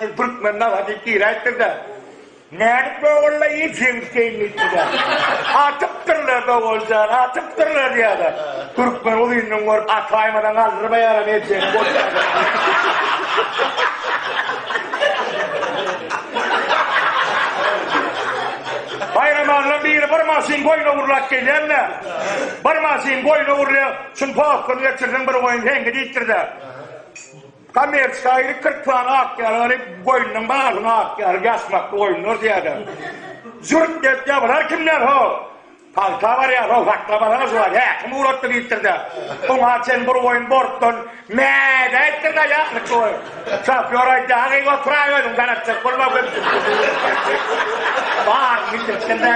diýip türkmen naza diýip giräýipdir-de. Nädip doganla ejeň şeýle diýipdir-de. Atypdyrlar doganjan, atypdyrlar diýýär-de. Türkmen uzyndan görüp ataýmadan galdyrmaýaram ejeňi boşap. Baýramalydan biri bir maşyn goýun ogurlap gelýän-de. Bir maşyn goýun ogurlaýar. Şuny postdan geçirseň bir goýun seňki diýipdir-de. Kommerçka girip 40 sany ak ýaly alyp goýnunyň baryny ak ýaly ýaşmakly goýunlar diýýär-de. Jürt diýip ýa bular kimler ho? Pagta barýar ho, sakla barana şu wagt häkim ugratdy diýipdir-de. Oňa çen bir goýun bortdan mädäýipdir-de ýaşlyk goýun. Şofýor aýtdy, Agyň oturaý özüň tanatjak bolma köp. Baryny bildiripdir-de.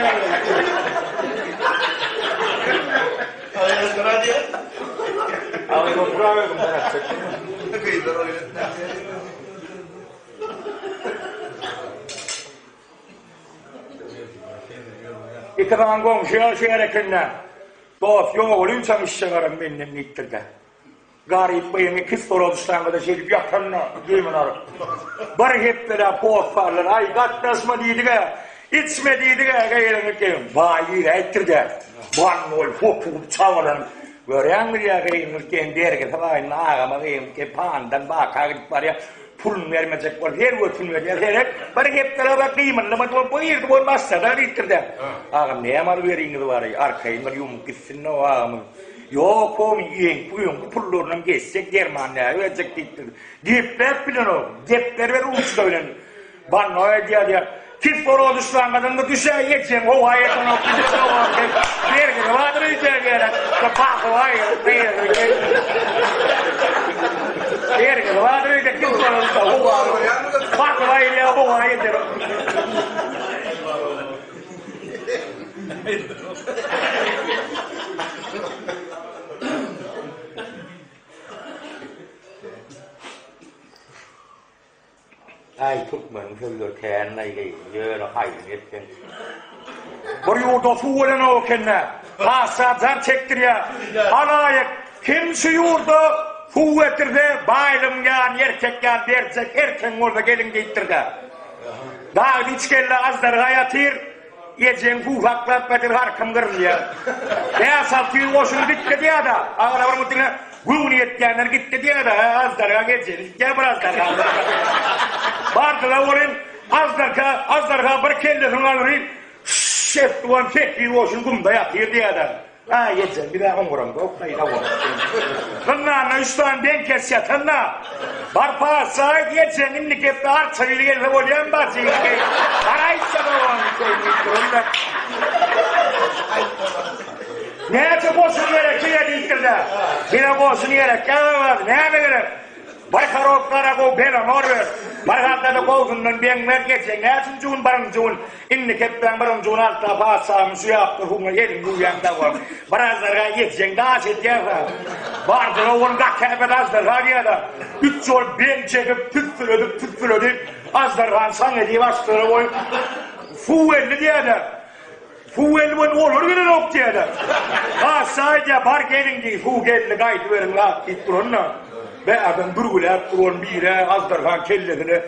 Iki sany goňşy ýaşaýar ekende, Dost, ýogalynçam işjegaram menden diýipdir-de. Garyp gyzyň iki stola düşläňde şeýdip ýatanda demini alyp. Bir hepdeläp hossarlar, Aý, gatnaşma diýdik-ä, içme diýdik-ä, gyzyň eken. Baý giräýipdir-de, bannoý hopugyp çabalanyp, Görýäňmi diýýär, gyzyň eken bergisi bar, indi agama gyzyň eken pandan baka gidip barýar, puluny bermejek bolup her götüni berýär, seret, bir hepdeläp-ä gymyldamady bolup, bu girdi bolup başlady-a diýipdir-de. Agam, näme alyp-beriňiz bar-eý, arkaýyn bir ýumup gitsin-de o agamyz. Ýok, homy, öňki öňki pullarynam geçsek derman näme berjek diýipdir. Gepläp bilenok, gep berber ruçka bilen. Bannoý aýdýar diýýär. Kislorod düşlängadan bir düşä ejeň howa ýetenok diýip, bergisi bardyr öýdýär diýýär. Pahowaý, bergisi bardyr öýdýär, kislorod howa. Pahowaý diýýär, howa ýetenok. Aý türkmeniň sözleri kän-aý ýöne haýsyny etseň. Bir ýurda suw gelenok ekende, patyşa jar çekdirýär. Halaýyk, kim şu ýurda suw getirse, baýlygyň ýaryny erkek ýaly berjek, erkegiň bolsa geliň diýipdir-de. Dagda üç kelle aždarha ýatyr, ejeň suw saklap gatyr, harkym gyrylýar. Bäş-alty ýüz goşun gitdi diýýär-de, agala bir diňe göwni ýetýänler gitdi diýýär-de, hä, aždarha gejeli gitýär bir aždarha. Bardylar welin, aždarha, aždarha bir kellesini galdyryp, şşş etdi welin, 800 goşun gumda ýatyr diýýär-de. Aý ejem, biz-ä oňuramzok, gaýra bol. Zyndanda üç sany beňkes ýatanda, Bar patyşa aýt, ejeň indi gepde arça biri gelse bolýamy barça ýigit eý. Bar aýtsa-da oňa şeý diýip durun-da. Näçe goşun gerek size diýipdir-de. Bize goşun gerek, ýa-da näme gerek? Bir korobka gara gow belamor ber. Bir halta-da gowzundan beň ber, ejeň näçinji gün birinji gün Indi kepbäň birinji gün alta patyşamyň şu ýapda suwuna eliňi ýuwýaň da bol. Bir aždarha ýetjeň daş edýär-hä. Bardyr ogul gaty äpet aždarha diýýär-de. Üç ýol beň çekip, tüssüledip, tüssüledip, aždarhany şaň edip açdylar goý. Suw geldi diýýär-de. Suw geldi welin olar gelenok diýýär-de. Patyşa aýdýar, bar geliň diý, suw geldi gaýdyberiň zat diýip duranda. Bärden bürgüläp duran biri aždarhaň kellesine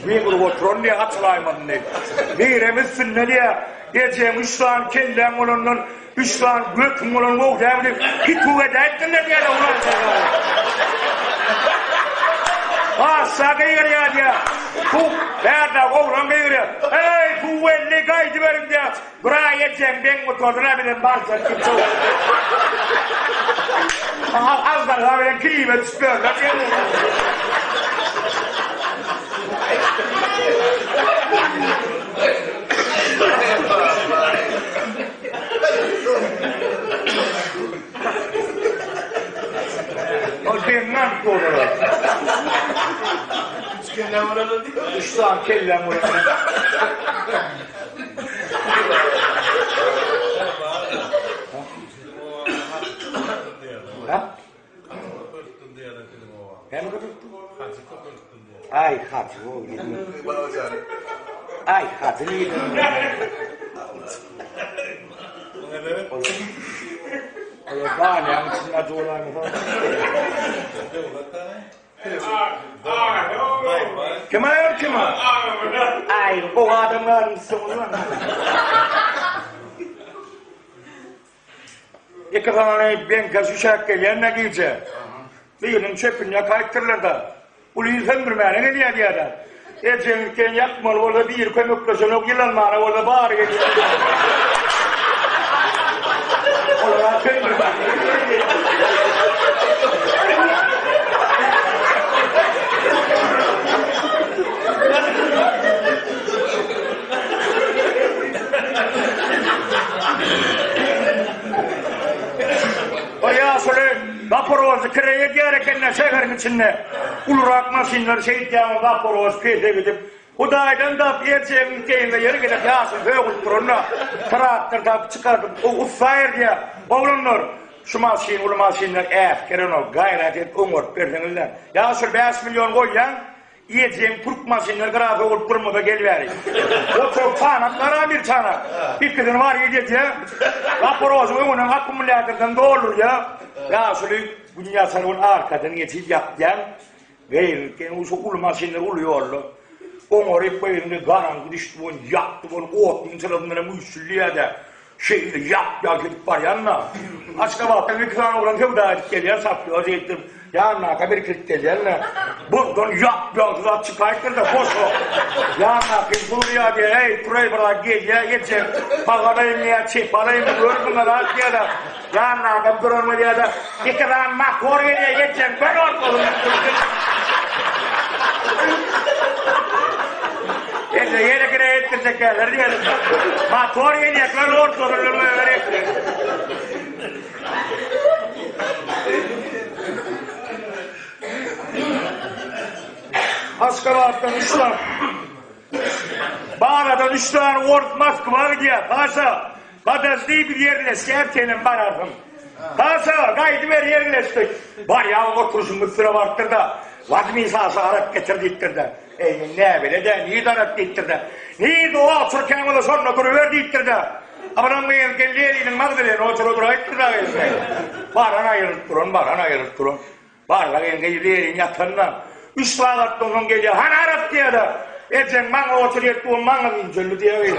Bir urup oturan diýýär, açylaýmadyn diýip. Birem üstünde diýýär, ejeň üç sany kelläň bolandan, üç sany götüň bolan gowy dälmi diýip, pituw edäýipdirler diýýär, ulan. Patyşa gygyrýar diýýär. Suw, bärde oglan gygyrýar. Eý, suw geldi, gaýdyberiň diýýär. Biraý ejeň beň gutardyr-a bizem barjak diýip çowup. Aždarha bilen klibe düşüp ýörler diýen. Ol deňňän bolar. Üç kelle bolar diýip. Üç sany kelläň bolar. Aý hajy bol Aý hajy Olar banýanyň içinde acı bolan. Kim aýal kim? Aý, gowy adam galmyşsyňyz. Iki sany beňke şüşäk gelýän-de gije. Biriniň çöpüni ýakaýypdyrlar-da. Uly il söndürmäne gelýär diýýärler. Ejeňiz ýakmaly bolsa biri kömekleşenok, ýylanmana bolsa bary gelýär. Olara söndürmäne gelýär. O ýaşuly Zaporožy kireý edýär eken-de şäheriň içinde. Ulurak maşynlar şeýdýän Zaporož pese gidip, Hudaýdan tap erjegiň teýinde ýeri gezek ýaşuly sögünip duranda, traktor tapyp çykardyp, o ussa erdýär. Oglanlar, şu maşyn uly maşynlar äsgerenok, gaýrat edip oňaryp berseňizler. Ýaşuly 5 million goýýaň, Ejeň türk maşynlar gyra sowulyp durmasa gel bäri. Otur çanak gara bir çanak. Ikisini bar edýä. Zaporožyň öňünden akkumulýatordan doldurýa. Ýaşuly gün ýatar gün arkadan geçip ýatýan. Geýilken şu uly maşynlar uly ýolda. Oňaryp goýundy garaňky düşdi bol ýakdy bol otlyň çyrasyndan hem üýşülýä-de. Şeýle ýap-ýalk edip barýan-da. Aşgabatdan iki sany oglan söwda edip gelýär, satýar şeýdip. Ýanyndaky bir kilit gelýän-de. Buzdan ýap-ýalky zat çykaýypdyr-da, boşa. Ýanyndaky gurýar diýýär, Eý, turaý bir zat gelýär, ejem, sag alaýyn diýýär, çep alaýyn, gör muňa zat diýýär-de. Ýanyndaky duran bolýar-da, Iki sany motor gelýär, ejem, gör ortasyny. Elde ýene kire etdirjek geler diýelim. Motor gelýär, gör ortasyny goýber etdi. Aşgabatdan üç sany Baradan üç sany ors Moskwa gidýär. Paşa, podожди biz ýerleşýär, senem bararsyň. Paşa, gaýdyber ýerleşdik. Barýan oturyşyň üstüne barypdyr-da, Wazmi Saşa arak getir diýipdir-de. Eý, men näbele-dä, nirde arak diýipdir-de. Nirde oturkaň bolsa şonda duruber diýipdir-de. Abraň gyz geldi eliniň magdalena otura duraýypdyr-da gyz. Baran aýrylyp duran, baran aýrylyp duran. Barla geldi Lenin ýatanda. Üç sagatdan soň gelýär, hany arak diýýär-de. Ejeň maňa otur ýetdi, ol maňa injeldi diýýär gyz.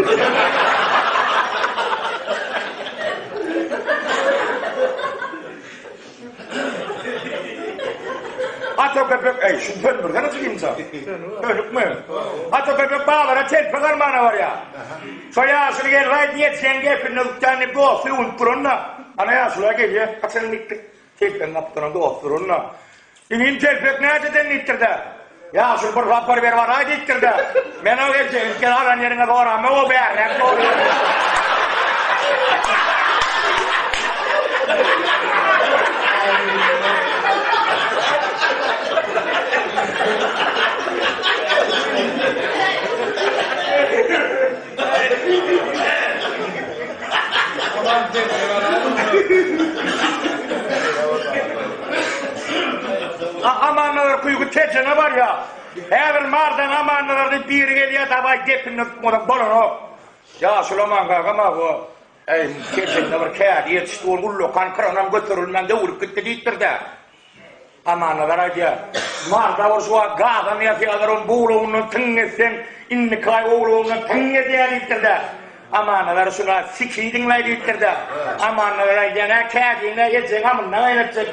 Ata köpek, eý, şuny söndürsene jigimjan. Sönükmi? Ata köpek bazara telpek almana barýar. Şo ýaşuly gelip, aý, diýet, seň gepini tutýan diýip, dosty öwünip duranda, ana ýaşula gelýär, haçan gitdik? Telpegiň gapdalynda dost duranda, Inim, telpek nädeden diýipdir-de. Ýaşuly bir sapar berip alaý diýipdir-de. Men o gelse, ilki alan ýeriňe soramok, o bärräk soraýar. Amannazar kuýgy Tejene barýar. Häzir Mardan Amannazar diýip biri gelýär, dawaý gepini tutmasak bolanok. Ýaşuly Aman kagam-a bu. Äý, Tejende bir kädi ýetişdi, ol ullakan kranam göterilmän döwülip gitdi diýipdir-dä. Amannazar aýdýar, Marda bir şu wagt gazan ýasýarlar, onuň bu ulagyndan tyň etseň, indiki aý o ulagyndan tyň edýär diýipdir-de. Amannazar şuna sikidiň-laý diýipdir-de. Amannazar aýdýar, Nä kädiň-ä ejeň amyndan aýratjak.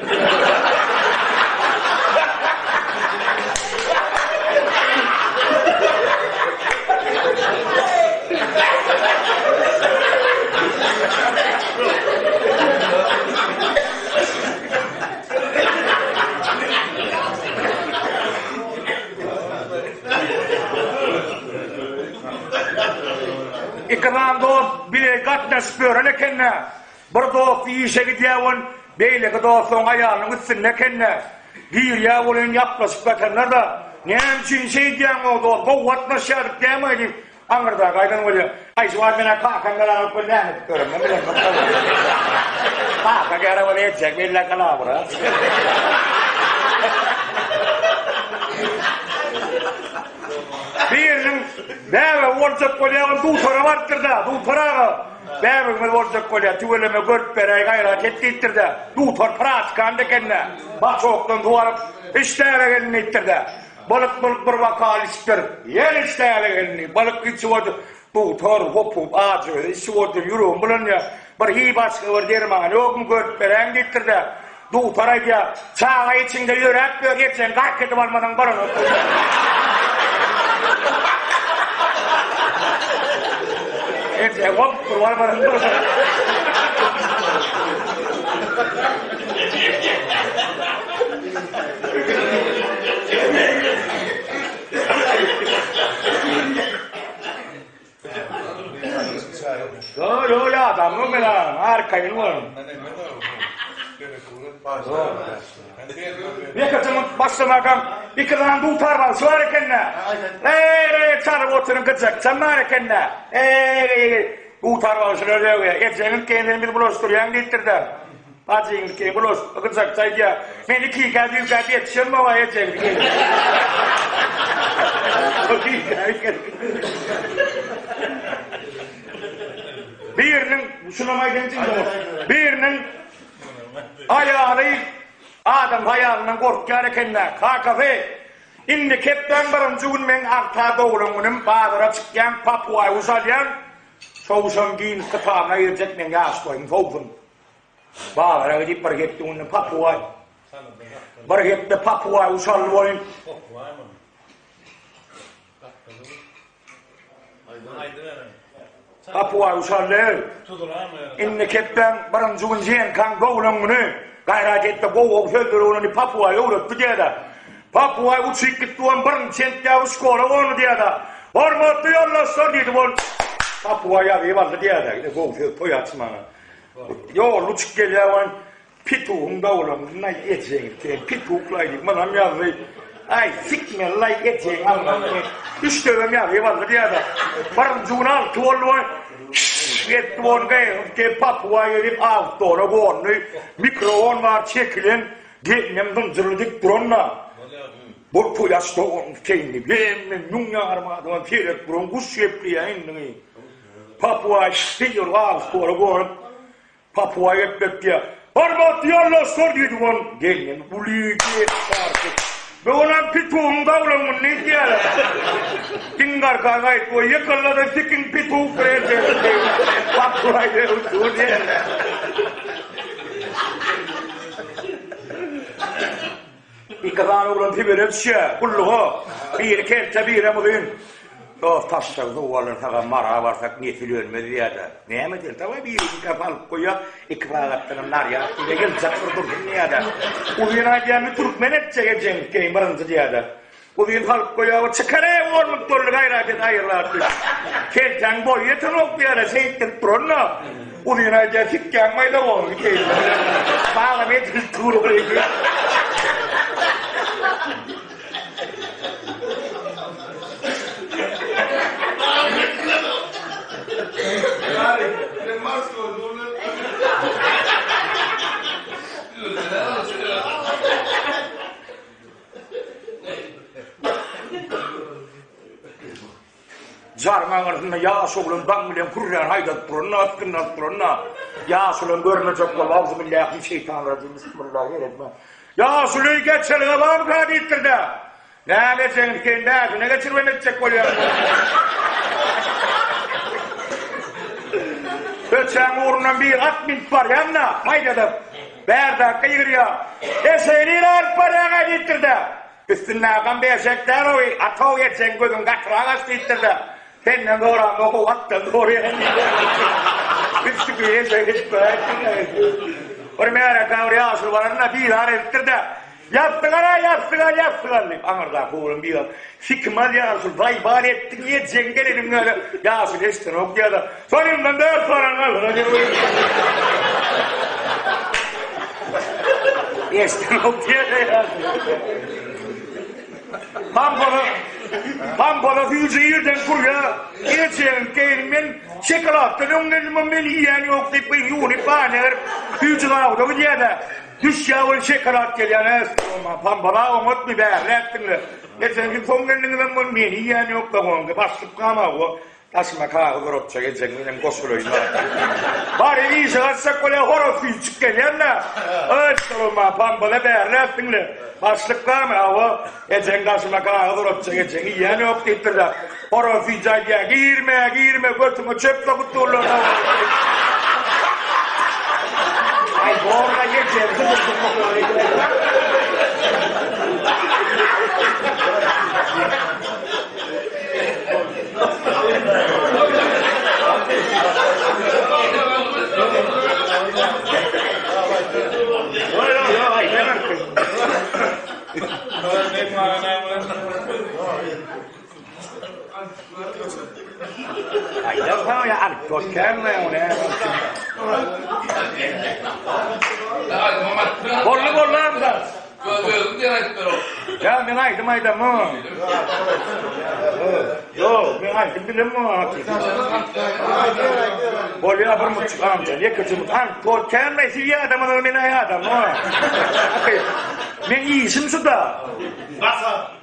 Ikram dost bile gatnaşyp ýören ekende, bir dosty işe gidýär on, beýleki dosty oň aýalynyň üstünde ekende, girýär welin ýaplaşyp ýatanlar-da, Näme üçin şeýdýäň-ow dost, gowy gatnaşýardyk dämi diýip, Aňyrdaky aýdan bolýa. Aý şu wagt menä kakam gelen bolup näme edip ýörün men bilemok. Kaka gelen bolup etjek bellek galabra. Biriniň bäbegi boljak bolýa, ol dutara barypdyr-da, dutar aga. Bäbegimiz boljak bolýa, tüweleme görüp beräý, gaýrat et diýipdir-de. Dutar pratikant eken-de. Başokdan suw alyp, Iş bäbek elin diýipdir-de. Balyk bolup bir bokal içipdir. Ýene içdäli geldi. Balyk içip otyr. Dugtor hopugyp ajy özi içip otyr. Ýüregim bulanýar. Bir hiý başga bir dermany ýokmy görüp beräýiň diýipdir-de. Dugtor aýdýar, Çaga içiňde ýöräp ýör, ejeňi gark edip almasaň bolanok diýýär. Ejeňi hopduryp almasaň bolanok. Ýo, ýo, ýadamok men agam, arkaýyn boluň. Ýekeje munt başlamakam iki sany dutar bagşy bar eken-dä. Eý, çalyp oturyň gyjakçam bar eken-dä. Eý, dutar bagşylar döwýär. Ejeňiň kendini biz bulaşdyrýaň diýipdir-de. Bajyňky bular gyjakçy aýdýar. Men ikikä düýkä ýetişemok-a ejeňki. Biriniň, şunam aýdaýyn jigim, biriniň aýaly adam haýalyndan gorkýar eken-dä. Kakasy, indi kepbäň birinji gün meň agta doglan günüm, bazara çykýaň, papuaý guş alýaň, şowşam giýinip kitabyna girjek meň ýaş toýum sowsun. Bazara gidip bir hepde günde papugaý. Bir hepde papugaý uçarly boýun. Papugaý uçarly. Indi kepden birinji gün ženkaň doglan güni gaýrat etde gowy-gowy sözleri öwrendi papugaý öwretdi diýýär. Papugaý uçup gitdi on birinji sentýabr şkola gondy diýýär. Hormatly ýoldaşlar diýdi ol. Papugaý ýazyp aldy diýýär. Gowy söz toý açmaga. Ýolda uçup gelýär wan pitugyň dowlamyny ejeň sen pituklaý diýip munam ýazdy. Aý sikmeli-laý ejeň almagyny. Üç döwem ýazyp aldy diýýär-de. Birinji gün alty boldy wan şşş etdi ony gygyryp gelip papugaý gelip awtola gondy. Mikrowon bar çekilen gelnem zynjyrly dik duran-da. Bol toý açdy onuň keýnini. Hemme müň ýarym adama seredip duran guş gepleýär indi. Papuaý şeýle awtola gonup, Papuaý gepletýär. Hormatly ýoldaşlar diýdi ol. Gelnen uly gep çarpy. Bu olam pitugyň dawlan güni diýýärler. Diň garkaň aýt, o ýykyldy sikiň pituk prezidenti. Papuaý dur diýýärler. Iki sany oglan Sibire düşýär, gulluga. Biri kelte, birem uzyn. Dost, taşşagy suw alyrsagam Mara barsak nesil ölmez diýýär-de. Näme edeli, dawaý biriňkä salyp goýak, iki sagatdanam narýad diýýär, ýyljak bir dursun diýýär-de. Uzyn aýdýar, men türkmen etjek ejeňki birinji diýýär-de. Uzyn salyp goýar, çykar-eý, on müň dollar gaýrat et, aýyrlap diýip. Keltäň boýy ýetenok diýýär-de, şeýtdirip duran-da. Uzyn aýdýar, sikgäň maýda boldy keýpine. Bagam edilip dur ol. Jaryň aňyrsynda ýaş oglan daň bilen kürräni haýdadyp duranda, üstünden alyp duranda, ýaş oglan görmejek bolup, Auzubillahi-mineşşeýtanirrajim, bismillahi-rahman. Ýaşuly geçelge barmyka diýipdir-de. Näme etjegiňi sen bäsine geçiribem etjek bolýaň. Köçäň ugrundan bir at münüp barýan-da, haýdadyp. Bärdäki gygyrýar. Eşegi nirä alyp barýaň-aý diýipdir-de. Üstündäkam berjek däl-oý, atow ejeň gözüň gatyrak aç diýipdir-de. Senden soramok, how atdan soraýan diýipdir. Üstüki eşegi edip göräýipdir-de. Bir märekä bir ýaşuly baranda bizar edipdir-de. Ýassyk al-a, ýassyk al, ýassyk al diýip, aňyrdaky oglan bizar. Sikim al ýaşuly, zaýbal etdiň, ejeň geleniň ýöne. Ýaşuly eşidenok diýýär-de. Sonundan dört soran galdyr diýip. Eşidenok diýýär. Pampala, pampala süýji ýerden kurýar. Ejeň gelin men şokoladdan öň geldim, men iýen ýok diýip, ýuwunyp bana berip, süýji zawuda gidýär-de. Düşýär ol şokolad gelýär, äsdurma, pampala oňatmy bärläp diňle. Ejeň soň geldiňizem ol meni iýen ýok da goňdy, başlyk gamaw. Daşyma kagyz uratjak ejeň menem goşulaýyn wagty. Bary işe gaçjak bolýar, horaz süýjük gelýän-dä. Öýt bolma, pambala bärläp diňle. Başlyk barmy? Hawa, ejeň daşyma kagyz uratjak, ejeň iýen ýok diýipdir-de. Horaz süýji aýdýar, Girme, girme, götüňe çöp sokup durlar. Aý, borla ejeň Boldy boldy amca. Özüň diýen aýdyp ber. Ýa men aýdym aýdamok. Ýok, men aýdym bilemok. Bolýa bir mutçuk amca, ýekeje mut. An, tol känme siz ýadamadyňyz men ýadamok. Men işim şu-da.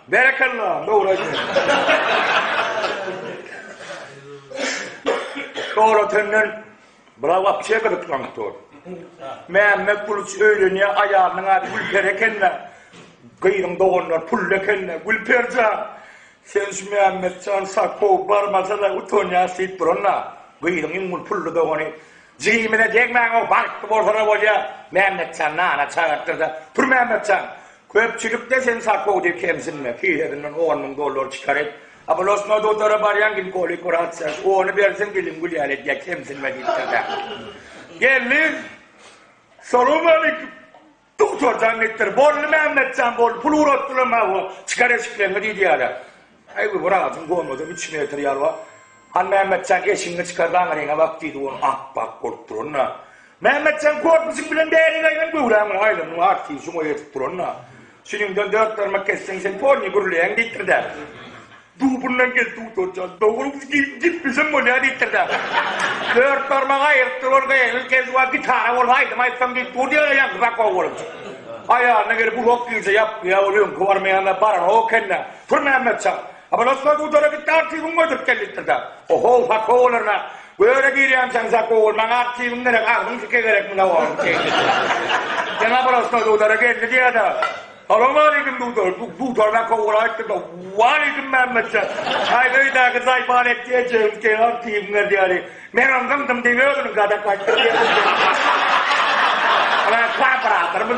Berekella, dogry aýdýaň. Dogry ötenden Bula wapşe gyzyklanyp dur. Mämmet Gulyç öýlenýär, aýalynyň ady Gülperi eken-dä. Gyzyň doganlary pully eken-dä. Gülperi jan, sen şu Mämmet jan Sakow barmasa-da utanýas diýip duran-da. Gyzyň iň uly pully dogany, Jigimize degmäň-ow, bagtly bolsa-da bolýa. Mämmet jan nana çagyrtdyr-da, Tur Mämmet jan, köpçülikde sen Sakow diýip kemsinme, kisesinden 10 müň dollar çykaryp, Oblastnoý dogtora barýaň ginkolik wraç ony berseň diliň gül ýaly edýär kemsinme diýipdir-dä. Geldi. Salowmaleýkim. Dogtor jan diýipdir. Boldy Mämmetjan boldy. Pul ugratdylar maňa. Çykar eşikleňi diýdi ýaly. Aý bu wrajyň gomada 3 metr ýaly bar. Han Mämmetjan eşigiňi çykar daňyryňa bak diýdi. Ony ap-ak bolup duran-da. Mämmetjan korpusyň bilen bärik aýlan göwräň bilen aýlandyň artygy şuňa ýetip duran-da. Şunuňdan dört barmak kesseň sen polny gürleýäň diýipdir-dä. Dubundan gel dugtorjan, dogry gitmesem bolýar diýipdir-dä. Dört barmagy aýrypdyr ol gyzyl kezwa gitara bolsa aýdym aýtsam diýip dur diýýär ýaňky zakow bolup. Aýalyna gelip uzak gije ýapýar ol öňki barmaýanda baranok eken-dä. Tur Mämmetjan. Abalosna dugtora gitdi artiwiňi göterip gel diýipdir-dä. Ohow sakow bolaryn-a. Göre girýänçäň sakow bol, maňa artiwiň gerek, agzyň sike gerek munda oň diýipdir. Sen abalosna dugtora geldi diýýär-dä. Salowmaleýkim dugtor. Dugtor sakow bolup aýtdy-da, Waleýkim Mämmetjan. Aý öýdäki zaýban etdi ejegiň sen artiwiň ber diýýär. Men ony zyňdym diýip özüniň gadak aýtdy diýýär. Kooperatор bu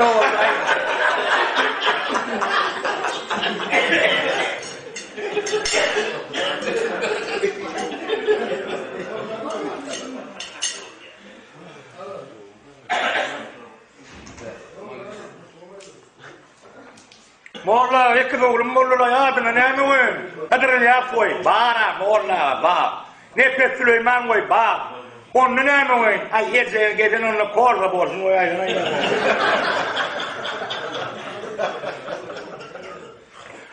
Molla, ekiz oglum boldular, adyna näme goýaýyn? Hydyr Ylýas goý. Bar-a, molla aga, bar. Nepes Süleýman goý, bar. Onda näme goýaýyn? Aý, ejege gezen onda korza bolsun goýaýsana.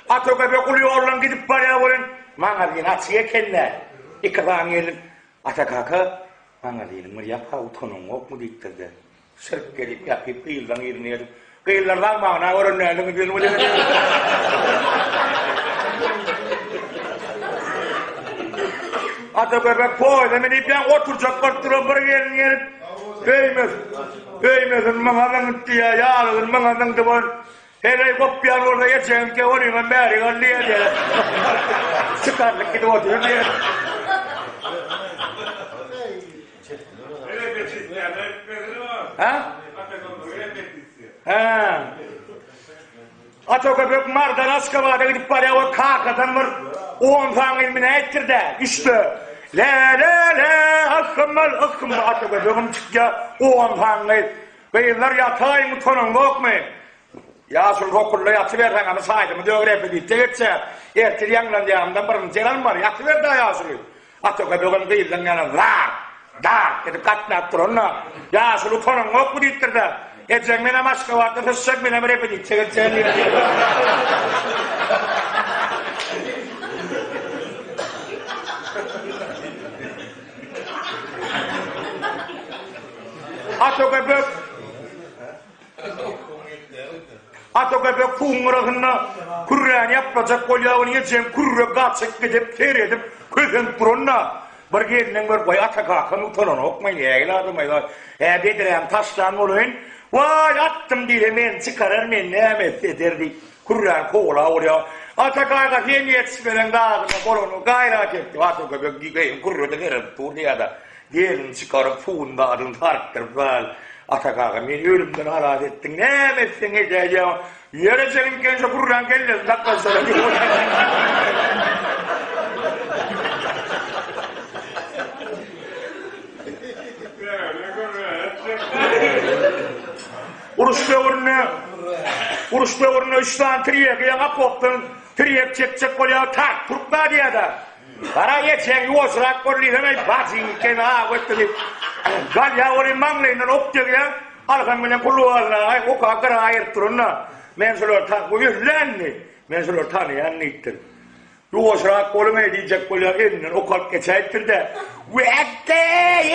Ata köpek uly ýoldan gidip barýar welin, magazin açyk eken-dä. Iki sany gelin, Ata kaka, magazynyň bir ýapa utanyňokmy diýipdir-de. Şyrk gelip ýapyp, gyzlaryň yzyna ýetip, Gyzlar zagmagyna gören däldiňiz diýen welin. Ata köpek poýza münüp ýaňy oturjak bolup duran bir gelin gelip, Öýmez, öýmezin maňa zyňyp diýýär, ýalygyny maňa zyňdy bol. Heleý gopýan bolsa ejeňke onyňam bäri gal diýer diýer. Çykarlyk gidip otyr diýer. Ha? Ha. Ata köpek Mardan Aşgabada gidip barýar we kakadan bir 10 sany ilmini aýtdyr-da, üçde. Le le le ahmal ahmal ata köpegim çykýar 10 sany. Gyzlar ýataýyň utanyňzokmy? Ýaşuly hokulla ýatyberseň hany saýdymy döwür repedisiýa geçýär. Ertir ýaňlanýanyndan birinji ýer almaly. Ýatyber-dä ýaşuly. Ata köpegem gyzlaň ýanyna zar, dar edip gatnap duranda, Ýaşuly utanyňokmy diýipdir-de, Ejeň menem Aşgabatda syçjak, menem repedisiýa geçýän diýipdir. Ata köpek Ata köpek suwuň gyrasynda kürräni ýaplajak bolýar welin ejeň kürre gaçyp gidip seredip kösenip duranda bir gelniň görüp waý ata kakam utananokmy nägile adamaý hä bedrämi taşlan bolaýyn. Waý, atdym diýse meni çykarar, meni näme etse eder diýip, kürräni kowalap bolýar. Ata gaýga sen ýetişmeseň dadyna bolany gaýrat et diýip, Ata köpek geýim kürrede seredip dur diýýär-de, gelini çykaryp, suwuny dadyny sarkdyryp, zal, Ata gaga, meni ölümden halas etdiň, näme etseň edäý diýýär. Ýere jeliňken şo kürräň kellesini taklansana diýip. Uruş döwründe Uruş döwründe üç sany tirýegi ýaňy okopdan tirýek çekjek bolýar, tak turkma diýýär-de. Gara geçeň ýuwaşrak bol diýsem, eý, bajyň ekeni, ha, ötdi diýip. Galýar welin maňlaýyndan ok degýär. Alham bilen Gulluwalyna aý oka gyra aýyryp duranda, men şulary tan, bu ölländi. Men şulary tanaýan diýipdir. Ýuwaşrak boluň-eý diýjek bolýar, elinden ok alyp geçäýipdir-de, Wäkge,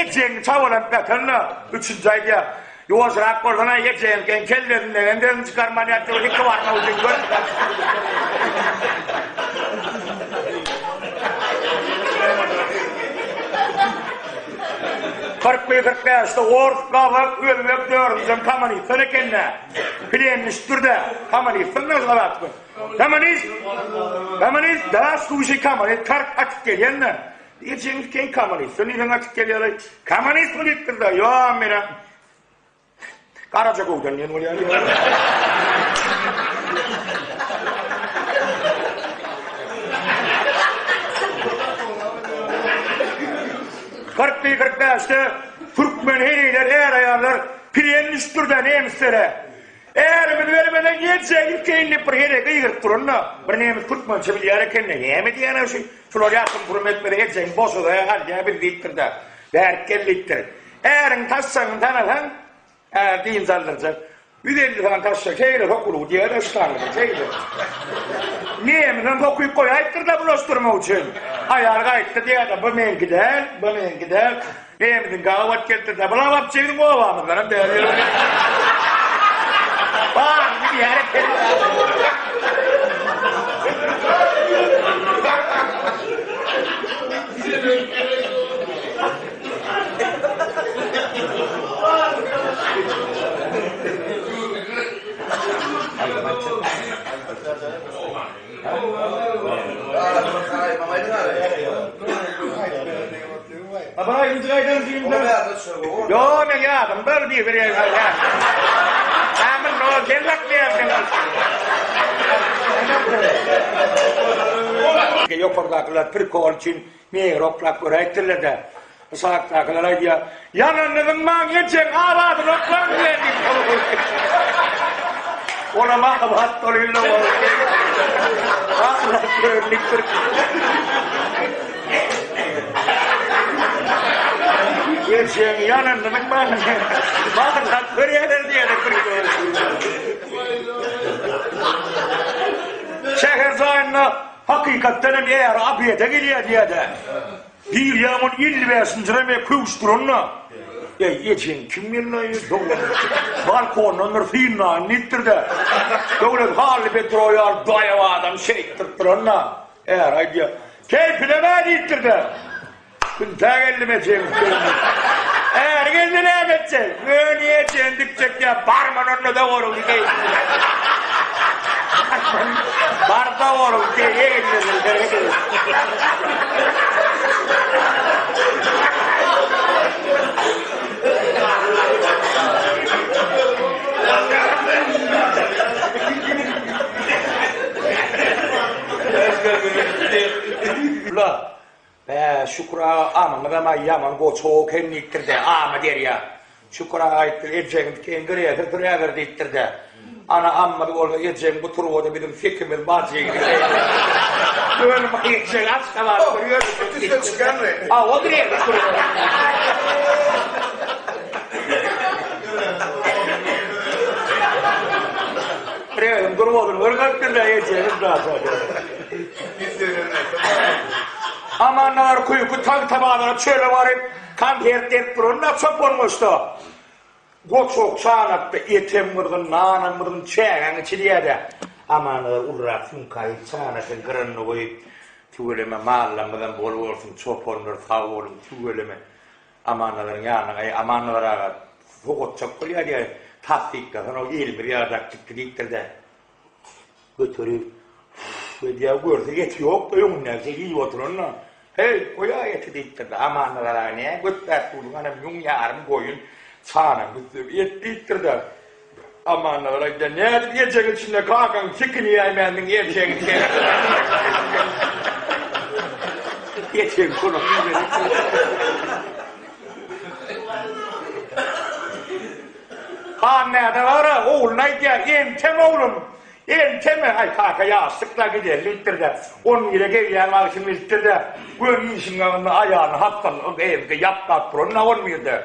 ejeňi çabalanyp ýatanda, üçünji aýdýar, Ýuwaşrak bolsana, ejeňkiň kellesinden sesini çykarman ýatyr, iki barmak üçin gör. 41, 45-de ors, gazak, özbek dördüsem kommunistler eken-dä. Plen düşüpdir-de, kommunistler näme Kommunist! Kommunist! Da, sluşaý kommunist, tark atyp gelýän-de. Ejeňiz keň kommunist, sen ýüzüň atyp gelýär-aý. Kommunist bu diýipdir-de, ýo, men-ä Garaja göwden diýen bolýar. 41 45-de türkmen heleýler, är-aýallar plen düşüpdir-de nemislere. Ärimizi bermeden ýeljek ilkeýin diýip bir heleý gygyryp duranda, bir nemes türkmençe bilýär eken-de, näme diýýän-ä şu, şular ýatym purum etmese eljegiňi boşadaýa alýa biz diýipdir-de, bärik gel diýipdir. Äriňi taşşagyny tanasaň, är dynç aldyrjak. 150 sany taşşak şeýle sokulygy diýer-de ştangyny şeýle. Nemesem sokyp goýaýypdyr-da bulaşdyrmak üçin. Aýal gaýtdy diýýär-de, bu meňki däl, bu meňki däl. Hemiziň gabat geltirdi. Bular wapşe biziň obamyzdanam däl. Bar, gidýär eken. Baba ikinji gaýdan diýimde. Ýo, men ýadym bar diýip bir ýer bar. Amin, no, sen saklaýarsyň. Ýokardakylar prikol üçin negr oklap göräýipdirler-de. Aşakdakylar aýdýar, Ýalanyny zyňmaň, ejeň abadyny oklaň diýen diýip. Olam abat bolýar. Abat görnüpdir. Ejeň ýalanyny zyňmaň. Barlap görýärler diýýär bir. Şäher jaýynda hakykatdan hem är obeda gelýär diýýär-de. Girýäň ol 55-nji reme köwüş duranda. Eý, ejeň kim geldi-aý, doglan? Balkondan bir synlaýyn diýipdir-de. Döwlet Hally Petro ýaly daýaw adam şeýtdirip duranda, är aýdýar, Keýpinem-ä diýipdir-de. Küntä geldim ejeň üstüne. Är geldi näme etjek? Öni ejeň dikjek ýa barman onda-da oruň diýip. Barda oruň diýip. Ula, Bä, Şükür aga, amyňyzam-a ýaman goçak eken diýipdir-de, Amy derýa. Şükür aga aýtdy, Ejeňiz keň girýärse sürýäber diýipdir-de. Ana, ammyz bolsa, ejeň bu turbada biziň sekimiz bar jigidi. Göni ejeň Aşgabatda ýör. Üstüne çykýanmy? Hawa, girýär turba. Birewiň turbasyny görkezipdir-de, ejeňiz daşa. Amanlar küýki Tagtabazara çöle baryp, konsert berip duranda çopan goşda. Goçak çanakda etem gyzgyn, nanam gyzgyn, çägäň içilýär-dä. Amanlar ulurak sumkaýy çanakyň gyranyna goýup, Tüweleme, mallarymyzam bol bolsun, çopanlar sag boluň, tüweleme. Amanlaryň ýanyna, Eý, Amannazar aga, sogatjak bolýar diýýär. Tassyklasan o elimiz ýadak çykdy diýipdir-de. Göterip, edýär, görse eti ýok-da öňündäki şey iýip oturan-da. Heý, goý-a eti diýipdir-de, Amannazar aga näme götläp dursuň, ana müň ýarym goýun çanaň üstüne et diýipdir-de. Amannazar aýdýar, nädip ejeň içinde kakaň sikini iýäýmändiň erkegiň sen. Ejeň şolam iýmeli. Han Mäde gara ogluna aýdýar, Entem oglum, enteme, aý kaka ýaşlyk-la gideli diýipdir-de, on bire gelýän wagtym bilipdir-de, göni işiň ýanynda aýalyny hassalyk evde ýaplap duran-da on birde.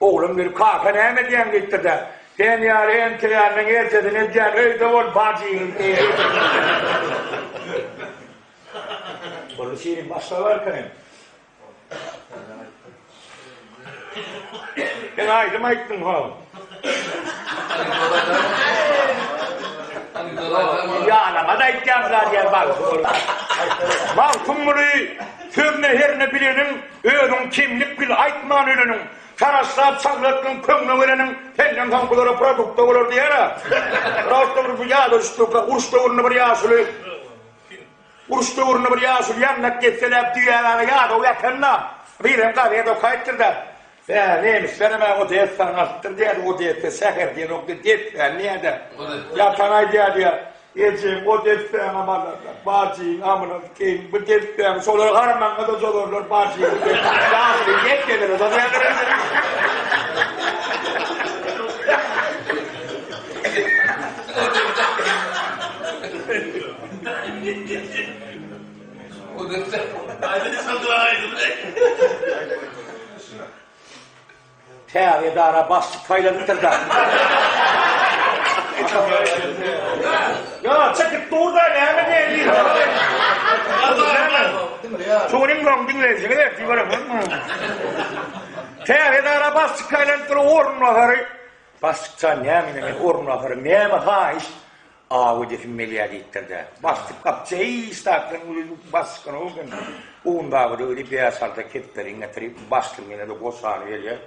Oglum gelip, kaka näme edýäň diýipdir-de, sen ýaly enteýäniň ertesini edýän, öýde bol bajyň diýipdir. Boldy şirin başla barkany. Sen aýdym aýtdyň ha. Ýalama da aýtýan zat ýer bar. Magtymguly sözüne herne bileniň, özüň kemlik bil aýtman öleniň, taraşlap çaglatdyň köňle geleniň, senden soň bulara produkta bolar diýer-ä. Rastda bir bu ýada düşdi, uruş döwründe bir ýaşuly Uruş döwründe bir ýaşuly ýandak gezseläp düýägara ýadaw ýatanda, birem gazet okaýypdyr-da, Bä, nemislerem-ä Odessany alypdyr diýýärdi, Odessa şäher diýenokdy, dessäni diýýärdi. Ýatan aýdýar diýýär, Ejeň o dessäňem alarlar, bajyň amyna sikeýin, bu dessäňi şolar harmaňa-da cozarlar, bajyňy diýip, ýaşuly desselere cozýarlar indi. Täze edara başlyk saýlanypdyr-da. Ýa, çekip dur-da, näme diýeýin? Şunuň soň diňleýjiňiz ertir görersiňiz. Täze edara başlyk saýlanypdyr, orunbasary. Başlykjan näme men orunbasary, näme haýyş? Aw edesim gelýär diýipdir-de, başlyk gapja hiç zatdan uly başlyk eken. Owundagyda öli bäş-alta kepderini getirip, başlygyň eline-de goşany berýär,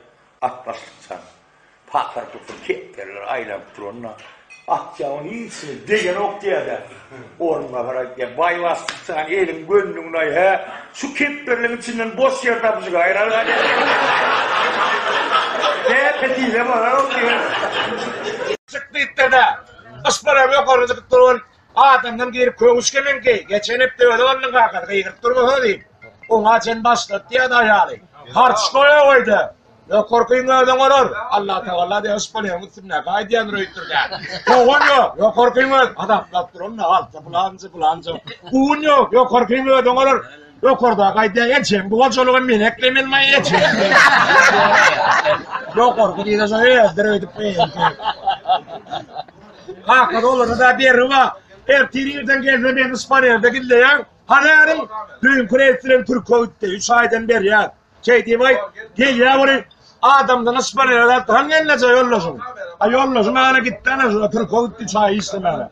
At başlykjan. Pakyr-pukyr kepderiler aýlanyp duranda, atjagyň hiçine degenok diýýär-de. Orunbasar aýtýar, Baý başlykjan, eliň gönnüňin-aý, hä, şu kepderiliň içinden boş ýer tapyjyk aýrar-a diýýär. Näpe diýse bolar-ow diýýär. Çyk diýipdir-de, Yşbaram ýokarda çykyp duran adamdan girip köwüş gemeňki, geçen hepde özi bolduň kakasy gygyryp durmasa diýip, oňa çen başlady diýýärdi aýaly. Harç goýa goýdy. Ýokarkyň özi oňarar. Allatagala diýýär, yşbalýaň üstündäki aýdýandyr öýtdür-dä. Sogan ýok, ýokarkyň özi hasaplap duran-da, alsa pylança, pylança. Un ýok, ýokarkyň özi oňarar. Ýokardaky aýdýar, ejem bu hojalygy men eklemelimi, ejem. Ýokarky diýse şo özdir öýdüp gyýyldy. Kaka dolara da bergi bar. Ertir irden gelse meni şpanerde gizleýäň. Hany äriň? Düýnki reýs bilen türke gitdi. Üç aýdan berýär. Şeý diýip aýt, gelýär weli adamdan şpanere zat hany gelneje ýoldaşyň? A ýoldaşym ana gitdi ana şo türke gitdi üç aý işlemäge.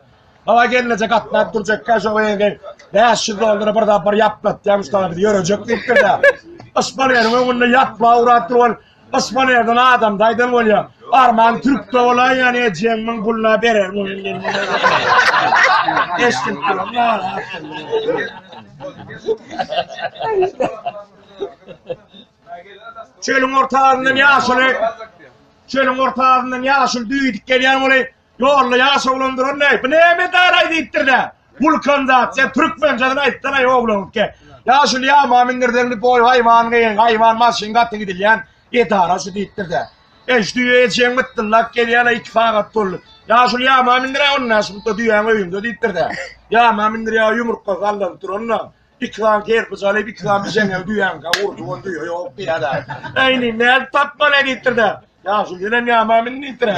Baba gelneje gatnap durjakka şo ýerde 500 dollara bir zat bir ýaplatýarmyş da biz ýörejek diýipdir-de. Yspaneriň öňünde ýapla urat duran Yspanerden adam daýdan bolýar. Arman türkde bolaýýan ejeň müň puluna berer muny. Eşidip duran. Çölüň ortasyndan ýaşuly Çölüň ortasyndan ýaşuly düýdük gelýän boly Ýolda ýaş oglan duran näý, bu näme edaraý diýipdir-de. Wulkanzasiýa türkmençesini aýtsana oglan ke. Ýaşuly ýama mindirseň lüboý haýwan gyň, haýwan maşyn gaty gidilýän edara şu diýipdir-de. Eý şu düýe ejeň mytdyllap gelýän-ä iki sagat boldy. Ýaşuly ýama mindiräý on bäş minutda düýäň öýüňde diýipdir-de. Ýama mindirýär ýumurtga sallanyp duran-da. Iki sany kerpiç alyp, iki sany bişeňňe düýäňkä urdy, ol düýe ýok diýýär-de. Eý, indi nädip tapmaly diýipdir-de. Ýaşuly senem ýama min diýipdir.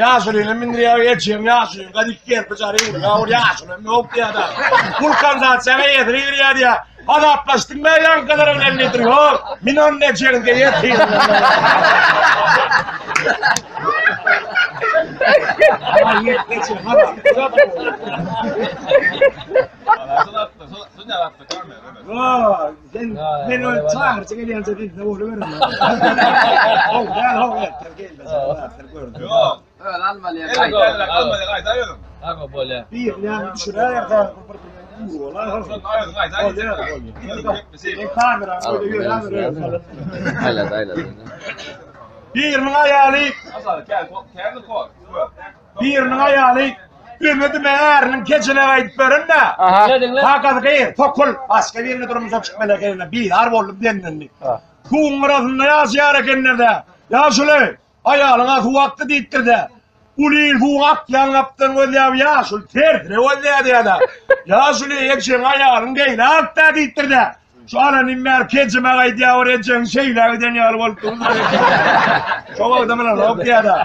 Ýaşulyny mindirýär, ejeň ýaşulyny gady iki kerpiç alyp urdy, ol ýaşuly ýok diýýär-de. Wulkanizasiýaňa ýesir girýär diýýär. Azaplaşdyň be ýaňkylar bilen diýipdir. Ýok, min onda ejeňiňkä ýetir. Sen men ol çaga. Bagyrçy gelýänçä bizde boluberin. How däl, how ertir geldi. Gördüm. Ýok. Öz almaly. Elek almaly gaýda özüň. Aga bolýar. Bir ýa düşüräýer-de bir bir bolar. Özüň gaýda. Bolýar, bolýar. Kamera goýýar. Aýlady, aýlady. Biriniň aýaly Asal gel, gel kor. Biriniň aýaly ömedime äriniň kejine gaýdyp beren-de. Kakasy gyz, tokul, başga birine durmuşa çykmaly ekenler, bizar boldum senden diýip. Suwuň gyrasynda ýaşaýar ekenler-de. Ýaşuly, aýalyňa suw akdy diýipdir-de. Uly il suwuň akýan gapdan gözläp, ýaşuly tersine gözläýär diýýär-de. Ýaşuly, ejeň aýalyň beýle akdy diýipdir-de. Şu alanym bäri kejime gaýdýar, bir ejeň şeýle giden ýaly bolup dur. Şo wagta bilen ok ýa-da.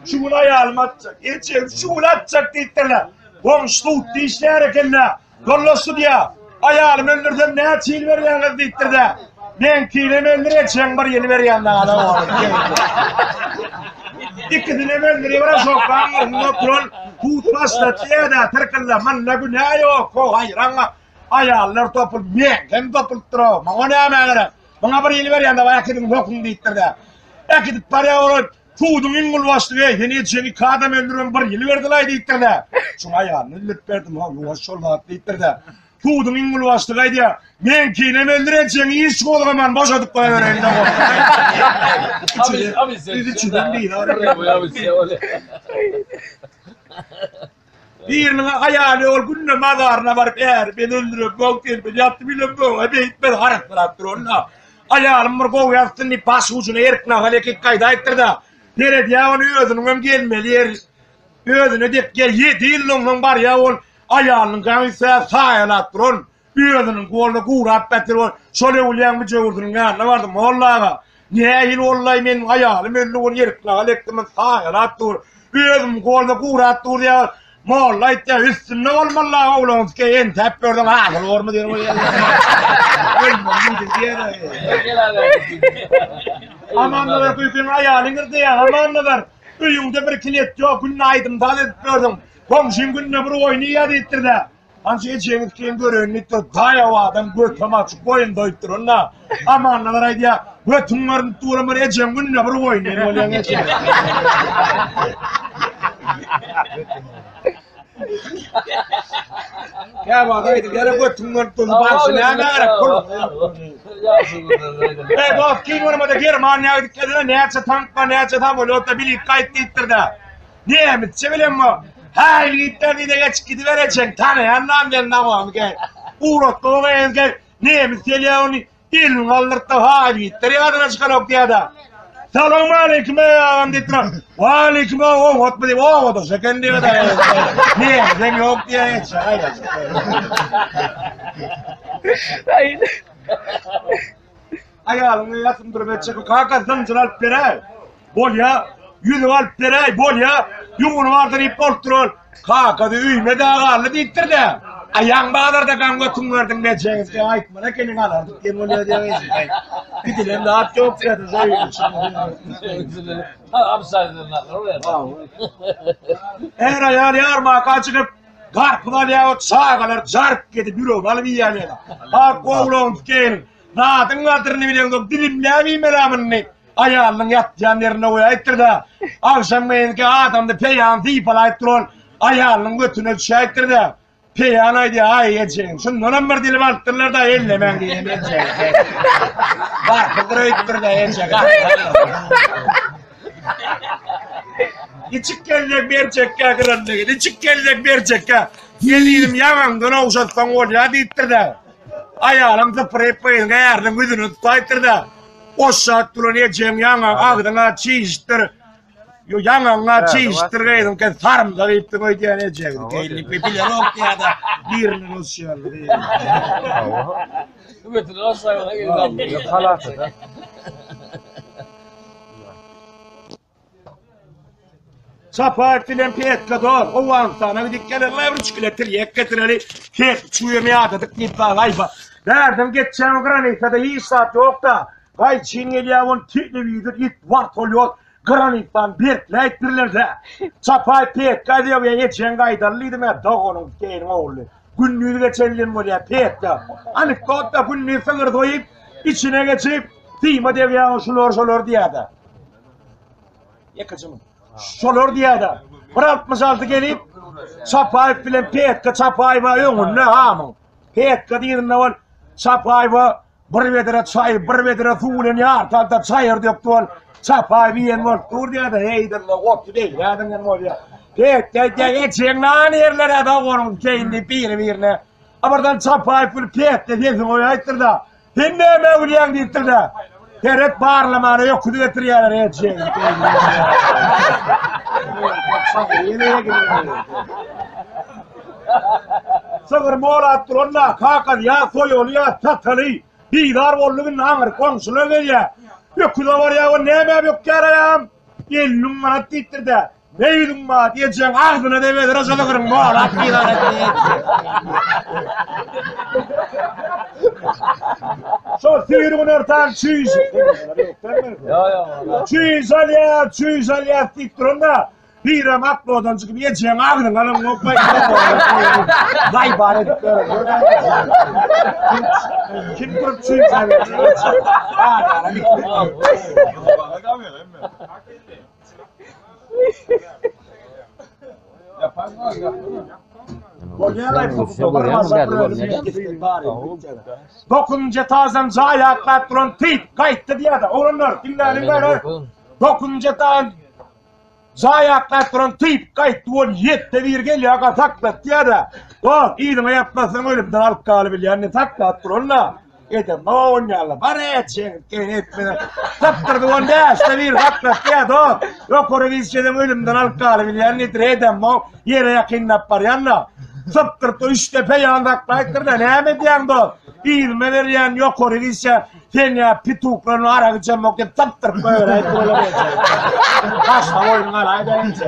Şu gün aýalym atjak, ejeň şu gün atjak diýipdirler. Goňşy sudda işleýär ekende, Dollaşdy diýýär. Aýalymy öldürsem näçe ýyl berýäňiz diýipdir-de. Meňkinem öldür, ejeň bir ýyl berýän dagala Ikisinem öldürýär, bir şokan oturan sud başlatýar-da, tyrkylda, munda günä ýok, ho haýran Aýallar topul, meňkem topulypdyr-ow, maňa näme gerek? Muňa bir ýyl berýän-de, baý äkidiň sokuň diýipdir-de. Äkidip barýar olar, suduň iň uly başlygy, eý, sen ejeňi iki adam öldüren bir ýyl berdilaý diýipdir-de. Şuň aýalyny öldürip berdim, how, ýuwaş şol zat diýipdir-de. Suduň iň uly başlygy aýdýar, meňkinem öldür, ejeňi hiç gozgaman boşadyp goýbereýin-de. Üçüden biri. Biriniň aýaly ol günde mazaryna baryp äri beni öldürip bok diýip ýatdy bilen böge beýtmez haraslap dur onda. Aýalym bir gowy ýatsyn diýip baş ujuna erik nahal ekip gaýdaýypdyr-da. Seredýär ony özüniň hem gelmeli ýeri özüne dek gel 7 ýyldan soň barýar ol aýalynyň gaňysa saýalap duran Özüniň goluny gurap gatyr ol. Şol öwülýäň müjewürsiniň ýanyna bardy. Molla aga, nähili boldy-aý, meniň aýalym öldi, ol erik nahal ekdim, saýalap dur. Özüm goluny gurap dur diýýär. Molla aýtýar, üstünde bolmaly aga ogluňyzky, entäp görseň hasyl bormy diýen bolýar. Ölmeli diýýär. Amannazar küýkiň aýaly girdi diýýär. Amannazar, öýüňde bir kilet ýok, günde aýdym-saz edip ýörsüň. Goňşyň günde bir oýun iýýär diýipdir-de. Ança ejeňiz kim göreýin diýipdir, daýaw adam götem açyk boýun doýup duran-da. Amannazar aýdýar, götüň görünip duran bir ejeň günde bir goýun diýen bolýaň eje. Käwagt aýdylýar, götüň görünip dursa bagşy näme gerek pul. Ey dost, kim görmedi Germaniýa gidip gelene näçe tank bar, näçe samolýot bilip gaýt diýipdir-de. Nemisçe bilenmi? Häý ýigitler diýde geçip gidiberejeň, tanaýan nam men nagomy gel. Ugratdy gyz gel. Nemis gelýär ony elini galdyrtdy, haý ýigitler ýadyna çykanok diýýär-de. Salam aleýkum eý agam diýip duran. Waleýkum oňatmy diýip, obadaş eken diýip-de. Nemisem ýok diýýär, eçe gaýraç. Aýalyňy ýatym durup etjek, kaka zynjyr alyp beräý. Bolýa, ýüzük alyp beräý, bolýa. Ýuwunyp aldy diýip bolup duran. Kakasy öýüme dagy aldy diýipdir-de. Aýaň bazarda gaň götüň berdiň mejeňizge aýtmaly ekeniň alardyk diýen bolýa diýen. Gidilen zat ýok diýdi. Är aýal ýarmaka çykyp garpyz alýar, çagalar jark edip ýüregini alyp iýýärler. Ak oglan gelin Zadyň gadyryny bileňzok, dilimläp iýmeli muny. Aýalynyň ýatýan ýerinde goýaýypdyr-da. Agşam gyzky adamdy peýan sypalaýyp duran aýalynyň götüne düşäýipdir-de. Peýan aýdýar, aý ejeň, şundanam bir dilim alypdyrlar-da, ellemäň diýen ejeň. Garpyzdyr öýüpdir-de eje, Niçik geljek berjekkä gyrandygy, niçik geljek berjekkä. Gelinim ýaňaňdan ogşatsaň bolýar diýipdir-de. Aýalym sypyryp gyzyň äriniň ýüzüne tutaýypdyr-da, Oşşat duran ejeň ýaňagy agzyňa çişipdir. Ýaňagyňa çişipdir gyzyň, sen sarymsak iýipdiň öýdýän ejeňi. Gelin bilenok diýýär-de, birinden osýarly. Götüni ossaýmaga geldi. Halasy-da. Çapaýew bilen Petka dost, Owganystana gidip gelerler, bir üç kile tirýek getireli, kerpiç guýumy ýadadyk diýip dagy aýba. Bärden geçýän granisada hiç zat ýok-da, gaýçyn gelýär, ony telewizor it wartolýot granisany berkläýipdirler-dä. Çapaýew Petka diýýär, ýa ejeň gaýdaly diýdim, ýa doganyň geýniň ogly. Gündiz geçen diýen bolýar, Petka. Anekdot-da gündiz sygyr soýup, Içine geçip, syma degýär, şular şolar diýýär-de. Ýekeje Şolar diýýär-de. Bir 66 gelip, Çapaýew bilen Petka Çapaýewa öňünde hamyň. Petka diýrinde ol Çapaýewa bir bedre çaý, bir bedre suw bilen ýarty alda çaýyr dökdi ol. Çapaýew iýen bolup dur diýýär-de, heýdilla otly degýärdiň bolýar. Petka aýdýar, ejeň nan ýerlere dogaryň keýin diýip biri-birine. Abardan Çapaýew bilen Petka sesini goýaýypdyr-da. Sen näme gülýäň diýipdir-de. Seret barlamana öküz getirýärler ejeň. Sygyr molap duran-da, kakasy ýa soýaly ýa sataly. Bizar boldy indi aňyr goňşular gelýär. Öküze barýar, o nämä bökýär aýagym? 50 müň manat diýipdir-de. Ne ýüzüň bar, ejeň agzyna debedir o sygyryň molap bizar etdi. Şol süýri günortan çüýş. Ýok, ýok. Çüýş alýar, çüýş alýar diýip duran-da, birem aklodan çykyp ejeň agzyňa alan gopma. Zaýbar edip Kim durup çüýş alýar? Dokuzynjy etazdan jaý aklap duran tip gaýtdy diýýärdi. Oglanlar, diňläliň bäri. Dokuzynjy etazdan jaý aklap duran tip gaýtdy, ol ýetde bir gelýär, saklat diýýärdi. Dost, yzyňa ýatmasaň ölümden alyp galybilýän diýip saklap duran-da. Edem onýarlar. Bar etjeň, gen etmeden. Tapdyrdy on bäşde bir saklatýar dost. Ýokary gitseň ölümden alyp galybilýän diýdir. Edem o ýere ýakynlap barýan-da. Sypdyrdy üç depe ýan saklaýdyr-da. Näme edýäň dost? Yzyma berýän ýokary gitse sen ýa pituklaryny arak içemok diýip sypdyryp goýberäýip olar. Başga oýun galaýda ençe.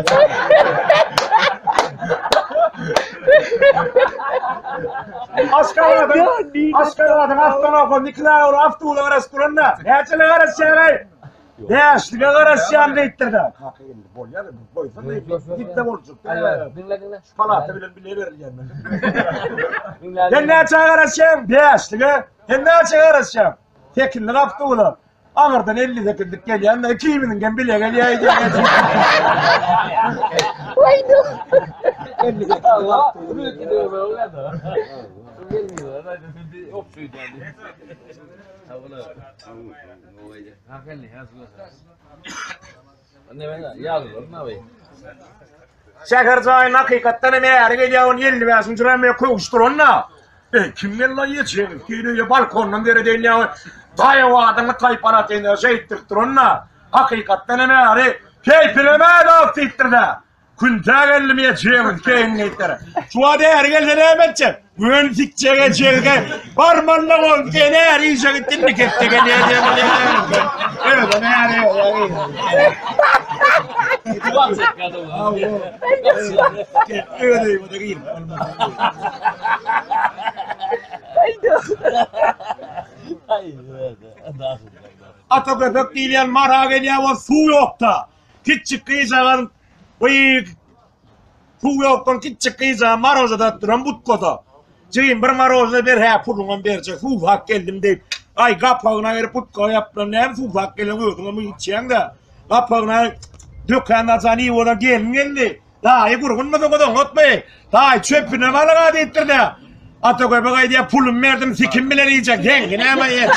Aşgabadyň Aşgabadyň awtonowy Nikolai awtoula garaşyp duranda, näçelige garaşýar-aý? Bäşlige garaşýan diýipdir-de. Kaka indi bolýar, goýsana diýip, gitse boljak. Diňle, diňle. Palata bilen bile berilýän. Sen näçä garaşýaň? Bäşlige. Sen näçä garaşýaň? Sekizlik awtoula. Aňyrdan 58-lik gelýän-de, ikimiziňkem bile gelýär diýýär. Şäher jaýyna hakykatdan hem äri gelýär, ony 55-nji rame köwüş duran-da. Eý, kim geldi aý ejeň? Hile balkondan seredeýin ýa daýaw adyňy taýpana sen şeýtdirip duran-da. Hakykatdan hem äri keýpinem-ä dost diýipdir-de. Küntä geldim ejeň keýin diýipdir. Şu wagt äri gelse näme etjek? Gön sikjek ejeňe. Barmanda bol, sen äri işe gitdi, indi ketde gelýär diýen bolýar. Özem äri. Öz öýüme-de girip Ata köpek diýilýän mara gelýär ol suw ýokda. Kiçjik gyzjagaz gyz suw ýokdan kiçjik gyzjagaz maroža dadyp duran budkada. Jigim bir marožna ber hä puluňam berjek suwsap geldim diýip. Aý gapagyna berip budka ýapylan näme suwsap gelen özüňem içýäň-de. Gapagyna dökän ajan iwodan gelin geldi. Daýy gurgunmysyňyz oňatmy? Daýy çöpünem alyň-a diýipdir-de. Ata köpek aýdýar, pulumy berdim, sikim bilen iýjek, seňki näme iýjek?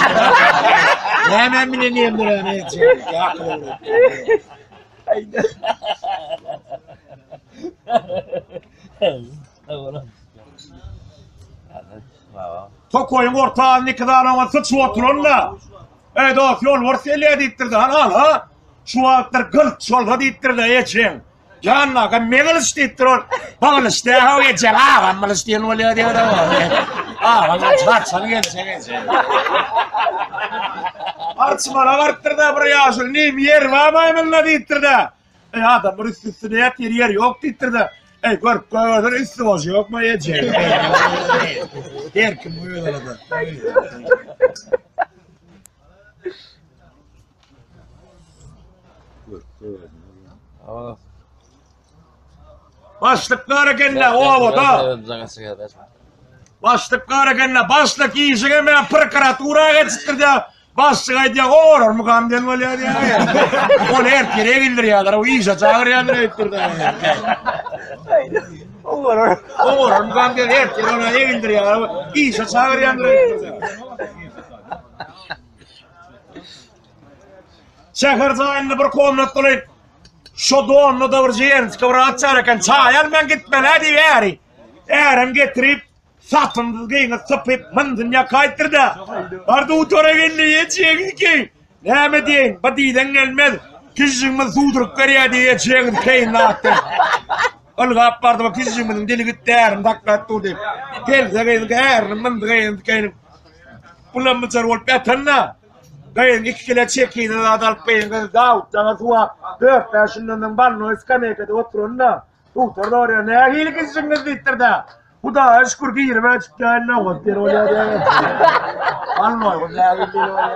Näme bilen iýendir ony iýjek? Tokaýyň ortasyny iki sany oňa syçyp oturan-da. Eý dost, ýolbars gelýär diýipdir-de, hany al-ha. Şu wagtlar gylyç bolsa diýipdir-de, ejeň. Jan aga me gylyç diýipdir ol. Bu gylyç däl-ow ejeň, agam gylyç diýen bolýar diýip-de. Agam gylyç, haçan geljek ejeň. Arçmana barypdyr-da bir ýaşuly, Nim ýer barmaý munda diýipdir-de. Eý adamlar üsti-üstüne ýatyr, ýer ýok diýipdir-de. Eý görüp goýbersin, üsti boş ýokmy ejeň. Her kim öz alada. Başlyklar ekende obada. Başlyk bar ekende, başlyk işiňe men prokuratura geçipdir-de, başlyk aýdýar, oňararmykam diýen bolýar diýýär. Ol ertir egildirýärler, o işe çagyrýandyr öýtdür-de. Oňarar. Oňararmykam diýen ertir ony egildirýärler, işe çagyrýandyr öýtdür-de. Şäher jaýynda bir komnat bolayyn. Şo donda-da bir ženski bir at çar eken, çaý alman gitmeli-ä diýip äri. Ärem getirip, satynsyz gyňyz sypyp, myndyn ýakaýypdyr-da. Bar dutora geldi, ejeňiz ki. Näme diýeýin, bir diýseň gelmez. Kižjigimiz suwduryp berýär diýip ejeňiz keýin atdy. Ylgap bardy, bu kižjigimiziň dili gitdi, ärini saklap dur diýip. Gelse gyzyň ärini myndy gyzyň keýin. Bulam biçar bolup ýatanda. Gyzyň iki kile çekini zat alyp gyzyň gyzy Dawut daga suwap, dört-bäş günden soň bolnoý skameýkada oturanda. Dogtor sorýar, nähili gijjiňiz diýipdir-de. Hudaýa şükür girip-ä çykýan nobat ýeri bolýar diýýär. Bolnoý bu nähili ýeri bolýar.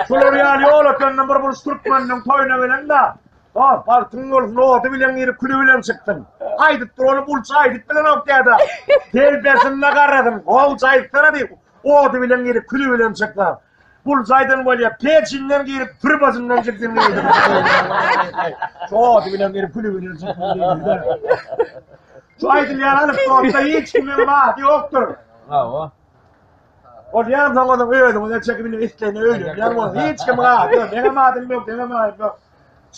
Şular ýaly ýol ötenden bir buluş türkmeniniň toýuna gelende, Ha, bagtyň bolsun, ody bilen girip, küli bilen çykdyň. Aýdyp dur, ony bulça aýdyp bilenok diýýär-de. Telpesinde garadym, gowja aýtsana diýip, ody bilen girip, küli bilen çyksa. Bul jaýdan bolýa, peçinden girip, turbasyndan çykdym diýdi. Şo bilen girip, küli bilen çykdym diýdi. Şu aýdylýan anekdotda hiç kimiň ady ýokdur. Hawa. Bolýan soň onuň özüňize çekip indi isleýine öýlenýän bolsa hiç kimiň ady ýok. Meňem adym ýok, seňem adyň ýok.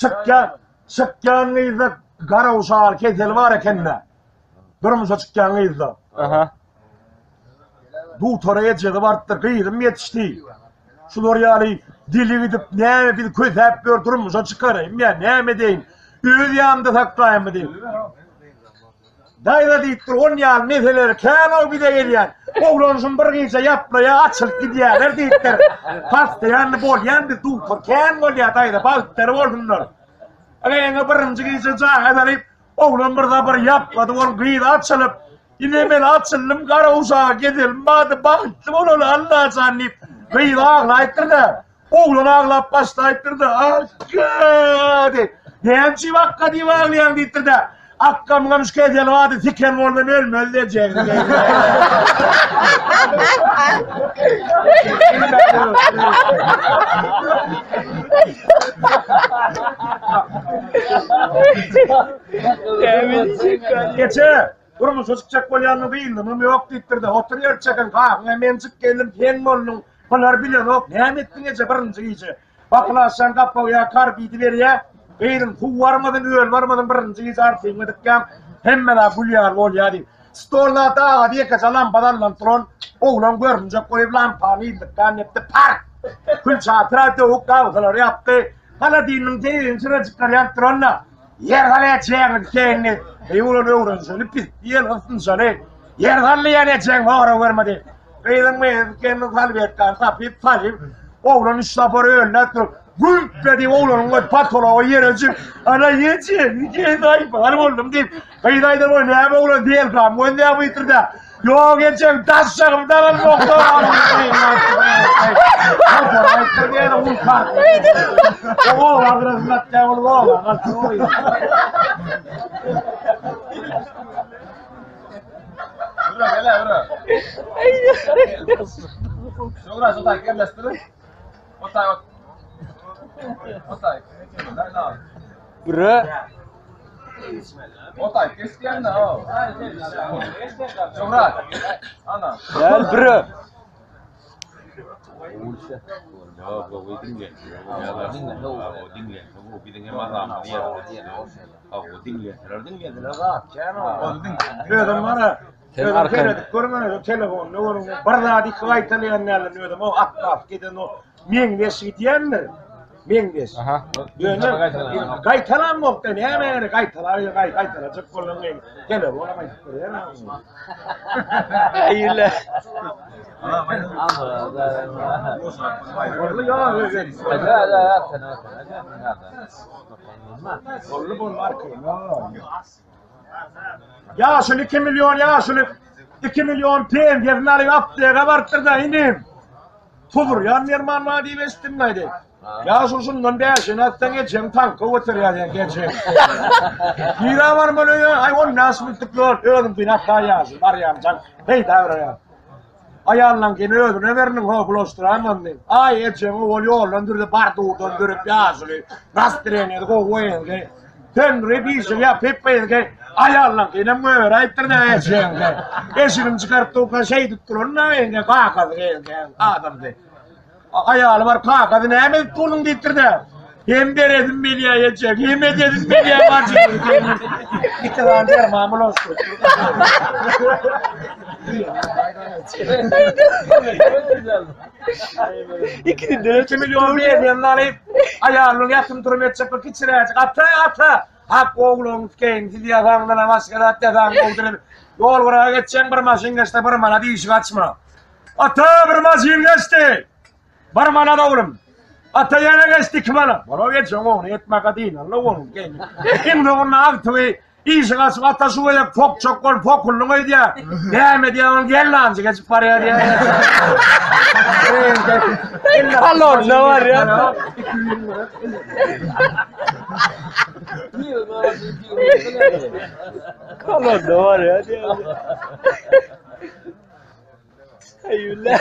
Çykýan, çykýan gyzda garawşal keseli bar ekende. Durmuşa çykýan gyzda. Aha. Dutara ejesi barypdyr, gyzym ýetişdi. Şular ýaly dili gidip, näme bizi kösäp ýör, durmuşa çykaraýyn ýa näme edeýin, öz ýanymda saklaýynmy diýip. Daýza diýipdir, on ýaly meseleler kän-ow bize gelýän. Oglanjym bir gije ýaplaýar, açylyp gidýärler diýipdir. Pastaýanny bolýan biz dutar kän bolýar daýza, bagtlary bolsunlar. Ene birinji gije jaýa salyp, Oglan bir sapar ýaplady ol gyz açylyp, Ine men açyldym garawşaga gezelim bady bagtly bolaly Allajan diýip, gyz aglaýypdyr-da, oglan aglap başlaýypdyr-da, Akga diýip, Näme üçin akga diýip aglaýaň diýipdir-de, Akgamyňam şu keseli bardy, siken bolsam ölmez diýjek. Geçe, durmuşa çykjak bolýanyny gyýyndymam ýok diýipdir-de, otur ýer çeken kakyňa men çyk geldim, sen bolduň, bular bilenok, näme etdiň eje birinji gije? Bakylaşan gapagy ýa karbidi berýä, gyzym suw barmasyn, öl barmasyn birinji gije arsyňy dikýäň, hemme zat gül ýaly bolýa diýip. Stolda dagady ýekeje lampa sallanyp duran oglan görünjek bolup lampany ildikdan etdi, park! Külçatyra döwük gabsalary ýapdy. Holodilniň teýini çyrajyklary ýanyp duranda, Ýer sal ejeňi dikeýin diýip, eý ulan öwrenişeli pis diýen gysynşaly. Ýer sal diýen ejeň sorag bermedi. Gyzyň gyzy dikenini salwetkany tapyp salyp, oglan üç sapar önläp durup, Gümpe diýip oglanyň gözi patologa ýere düşüp, Ana eje, dikeýin aýypar boldum diýip, gyz aýdan oý näme oglan delkam gözläp oýturda. Ýok ejeň daşjagym daranok. Ura, gel ura. Şogra, şu taý yerleştirin. O taý o. O taý. Bre. O taý kesýän de o. Şogra. Ana. Gel bre. Özüm bara Özüm seredip görmän, telefonda görüň. Bir zat iki gaýtalaýan däldir özüm. O atlas giden o meňzeş gidýändir. Meňzeş. Aha. Ýöne gaýtalan bokda näme ýeri gaýtalar gaý gaýtalajak bolan men. Telefona aýdyp berýän. Eýle. Boldy boldy arkaýyn. Ýaşuly 2 million ýaşuly 2 million pensiýasyny alyp apteka barypdyr da inim. Tuzurýan derman bar diýip eşitdim gaýdy. Ýaşuly şundan bäşini atsaň ejeň tanka göterýär diýen geljek. Nirä barmaly öýe? Aý on bäş minutlyk ýol. Özüň kyn atda ýaşuly barýan jan. Peýda berýär. Aýalynyňkyny özüne berniň ho bulaşdyraýma indi. Aý ejeň owal ýoldan dürdi bardurdan dürüp ýaşuly. Nastreniýasy gowy eňki. Söndürip işigi ýapyp eňki. Aýalynyňkynam göräýipdir-dä ejeňki. Eşigini çykaryp durka şeýdip duran-da eňki kakasy eňki adamsy. Aýaly bar kakasy näme edip durduň diýipdir-de. Hem beresim gelýär eje, hem edesim gelýär bajy. Iki sany derman bulaşdyryp. Ikisinde 2 milyon berýän alyp, aýalynyň ýatym durum etjek bir kiçiräjik ata, ata. Hak ogluň tikeýin, siz ýasaňdan başga zat ýasaň ogluň. Ýol gyraga geçseň bir maşyn geçse bir manat işik açma. Ata bir maşyn geçdi. Bir manat oglum. Ata ýene geçdi 2 manat. Bora geçen ogly etmaka diýin, Allah oglum. Iň soňunda agtygy işik açyp ata şu gezek pokçak bolup pokullyň öýdýär. Näme diýýär ol gellanjy geçip barýar diýýär. Kolonna barýar. Kolonna barýar diýýär. Eýle.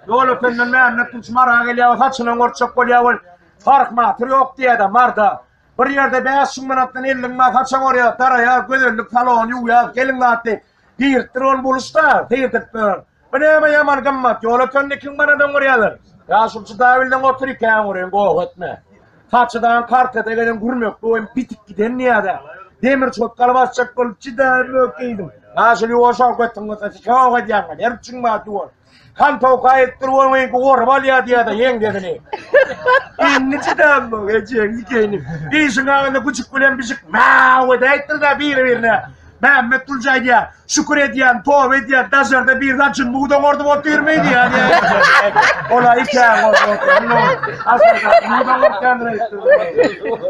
Ýol ötenden Mämmet Tunç Mara gelýär, saçyny gorçak bolýar, ol parkmatyr ýok diýýär-de, Marda. Bir ýerde 5000 manatdan 50 manat saça gorýar, daraýar, gözellik salony ýuwýar, gelin zat diýip. Giripdir ol buluşda, seýrdip dur. Bu näme ýaman gymmat, ýol ötende 2000 manadan gorýarlar. Ýaşulçy dabilden otur ikäň goreýin, goh etme. Saçydan kartada gelen gürmekli oýun bitip giden diýýär-de. Demir çotgaly basjak bolup çydamok diýdim. Ýaşuly ýuwaş al götüň bolsa şok edýäň men. Her üçin bar ýuwaş. Han towka edip dur onuň gorup alýar diýýär-de ýeňdesini. Indi çydamok ejeň dikeýini. Işiň agynda güjük bilen bişik mäw edäýipdir-de biri-birine. Mämmet Gulja aýdýar, şükür edýän, toba edýän, daşarda bir saçyn mugt oňardyp otyrmy diýýär. Ola ikä goşup otyr. Aslynda mugt oňartýandyr öýtdüm.